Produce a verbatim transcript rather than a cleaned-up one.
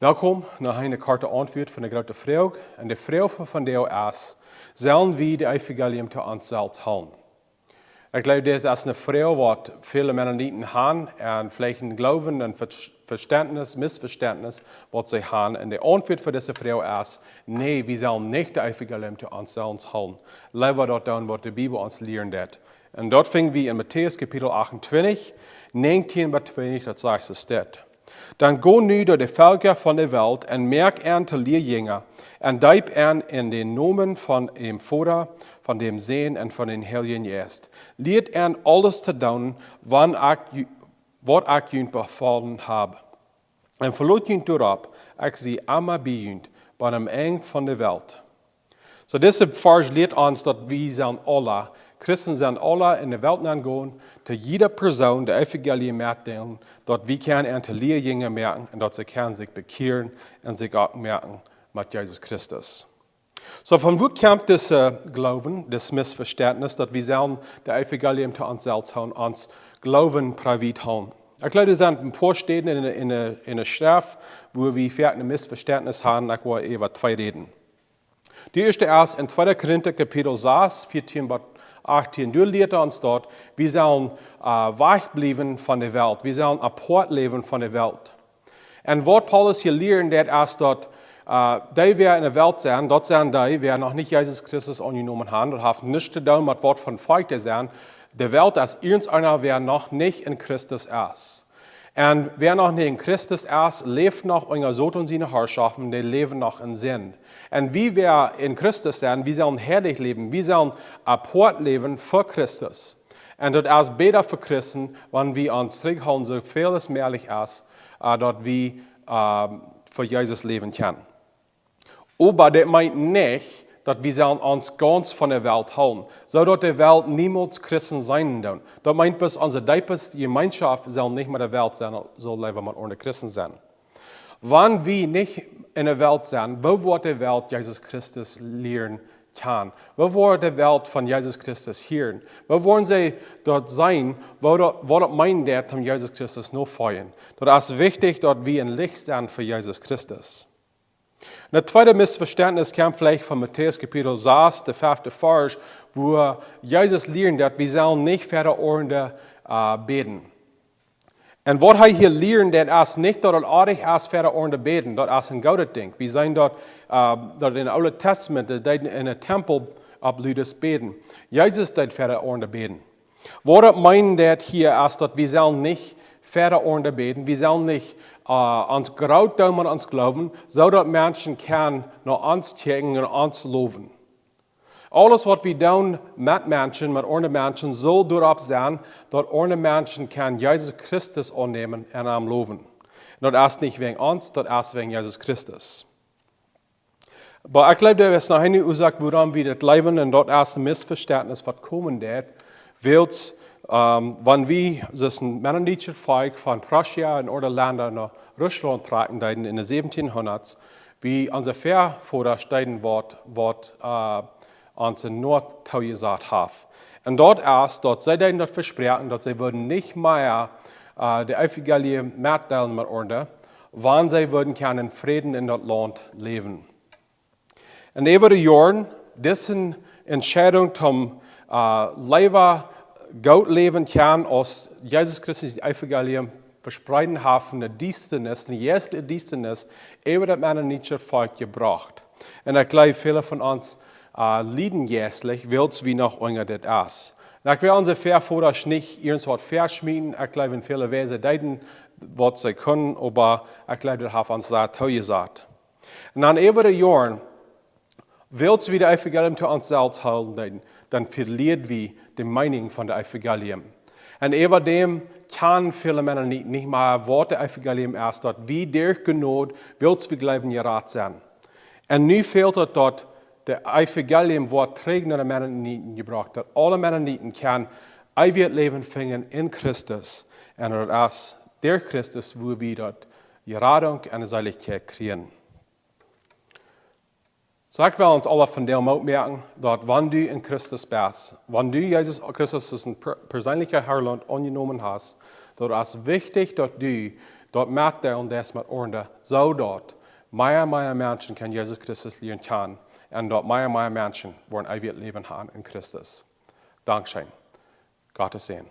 Welkom no eene korte Auntwuat von de groote Froag. Un de Froag von vondoag es: Sellen wie daut Evangelium to ons selfst hoolen? Ekj jleew, dit es eene Froag, waut väle Mennoniten haben, un veleicht een Gloowen un Ver-, Vestentnis, Missvestentnis, waut see haben. Un de Auntwuat fa dise Froag es: Nä, wie sellen nich daut Evangelium to ons selfst hoolen. Leewa daut doonen, waut de Bibel ons lieren deit. Un daut finj wie en Matäus Kapitel achtuntwintich, näajentieen bat twintich, daut sajcht soo dit: Dan go nu derch de Velkja von de Welt un moakt an to Liejinja, un deept an en dän Nomen von däm Voda, von däm Sän un von dän Heiljen Jeist. Lieet an aules to doonen, waut ekj ju-, waut ekj junt befolen hab. Un veloot junt doaropp, ekj sie emma bie junt, bat aum Enj von de Welt. Soo, dise Varsch lieet ons, daut wie sellen aule, Christen sellen aule en de Welt nengonen, to jieda Persoon daut Evangelium metdeelen, daut wie kjennen an to Liejinja moaken un daut see kjennen sikj bekjieren un sikj oppmoaken met Jesus Christus. Soo, von wua kjemt dise Gloowen, dit Missvestentnis, daut wie sellen daut Evangelium to ons selfst hoolen, ons Gloowen privat hoolen? Ekj jleew, doa sent een poa Städen en de, en de, en de Schreft, wua wie veleicht een Missvestentnis haben, ekj well äwa twee räden. De ieeschte es en tweeda Korinta Kapitel sas, vieetieen bat achtieen, doa lieet ons daut, wie sellen, äh, wajchbliewen von de Welt, wie sellen apart läwen von de Welt. Un waut Paulus hia lieren deit, es daut, äh, dee, waut en de Welt sent, daut sent dee, waut noch nich Jesus Christus aunjenomen haben, daut haft nuscht to doonen met waut fa Volkj dee sent. De Welt es irjenteena, waut noch nich en Christus es. Un waut noch nich en Christus es, läft noch unja Soton siene Harschoft, dee läwen noch en Sind. Un wie, waut en Christus sent, wie sellen heilich läwen, wie sellen apart läwen fa Christus. Un daut es bäta fa Christen, wan wie ons trigjhoolen, soo väl aus mäajlich es, äh, daut wie, äh, fa Jesus läwen kjennen. Oba daut meent nich, daut wie sellen ons gaunz von de Welt hoolen, soo daut de Welt niemols Christen seenen deit. Daut meent bloos, onse deepste Jemeenschoft saul nich met de Welt sennen, saul leewa met aundre Christen sennen. Wan wie nich en de Welt sent, woo woat de Welt Jesus Christus lieren kjennen? Woo woat de Welt von Jesus Christus hieren? Woo woaren see daut seenen, waut daut, waut daut meent, daut om Jesus Christus notofoljen? Daut es wichtich, daut wie een Licht sent fa Jesus Christus. Un daut tweede Missvestentnis kjemt veleicht von Matäus Kapitel sas, de fefte Varsch, wua Jesus lieren deit, wie sellen nich fa de Aundre, äh, bäden. Un waut hee hia lieren deit, es nich daut et oajch es fa de Aundre bäden, daut es een goodet Dinkj. Wie seenen daut, äh, daut em Oolen Tastament, daut deeden en dän Tempel opp ludes bäden. Jesus deed fa de Aundre bäden. Waut daut meent hia es, daut wie sellen nich fa de Aundre bäden, wie sellen nich, äh, ons groot doonen met ons Gloowen, soo daut Menschen kjennen no ons kjikjen un ons lowen. Aules waut wie doonen met Menschen, met aundre Menschen, saul doaropp sennen, daut aundre Menschen kjennen Jesus Christus aunnämen un am lowen. Un daut es nich wäajen ons, daut es wäajen Jesus Christus. Oba ekj jleew, doa es noch eene Uasoak, wuarom wie daut jleewen, un daut es een Missvestentnis, waut komen deit, wiels, ähm, wan wie, soo aus een mennonitisches Volkj von Prussia un aundre Lenda no Russlaunt trakjen deeden en de säwentieen hundat, wie onse Väavodasch deeden, waut, waut, äh, ons en Noorden toojasat haft. Un daut es, daut see deeden daut vesproaken, daut see wudden nich mea, äh, daut Evangelium metdeelen met aundre, wan see wudden kjennen en Fräd en daut Launt läwen. Un äwa de Joaren, dise Entscheidunk toom, äh, leewa goot läwen kjennen, aus Jesus Christus daut Evangelium vesproaken haft, von de Diestanis, von de jeistliche Diestanis, äwa daut mennonitische Volkj jebrocht. Un ekj jleew, väle von ons, äh, lieden jeistlich, wiels wie noch unja dit es. Un ekj well onse Väavodasch nich irjentwaut väaschmieten, ekj jleew, en väle Wiesen deeden, waut see kunnen, oba ekj jleew, daut haft ons sea toojasat. Un dan äwa de Joaren, wiels wie daut Evangelium to ons selfst hoolen deeden, dan velieren wie de Meenunk von daut Evangelium. Un äwa däm kjennen väle Mennoniten nich mea, waut daut Evangelium es, daut wie derch Jnod, wiels wie jleewen, jerat sent. Un nu fält et, daut daut Evangelium woat trigj no de Mennoniten jebrocht, daut aule Mennoniten kjennen eewjet Läwen finjen en Christus. Un daut es derch Christus, woo wie daut Jeradunk un de Seelichkjeit kjrieen. Soo, ekj well ons aule vondoag Moot moaken, daut wan du en Christus best, wan du Jesus Christus aus een per-, perseenlichen Herr aunjenomen hast, daut es wichtich, daut du Daut met dee un daut met aundre, soo daut mea, mea Menschen kjennen Jesus Christus lieren kjanen un daut mea, mea Menschen woaren eewjet Läwen haben en Christus. Dankscheen. Gottes Säajen.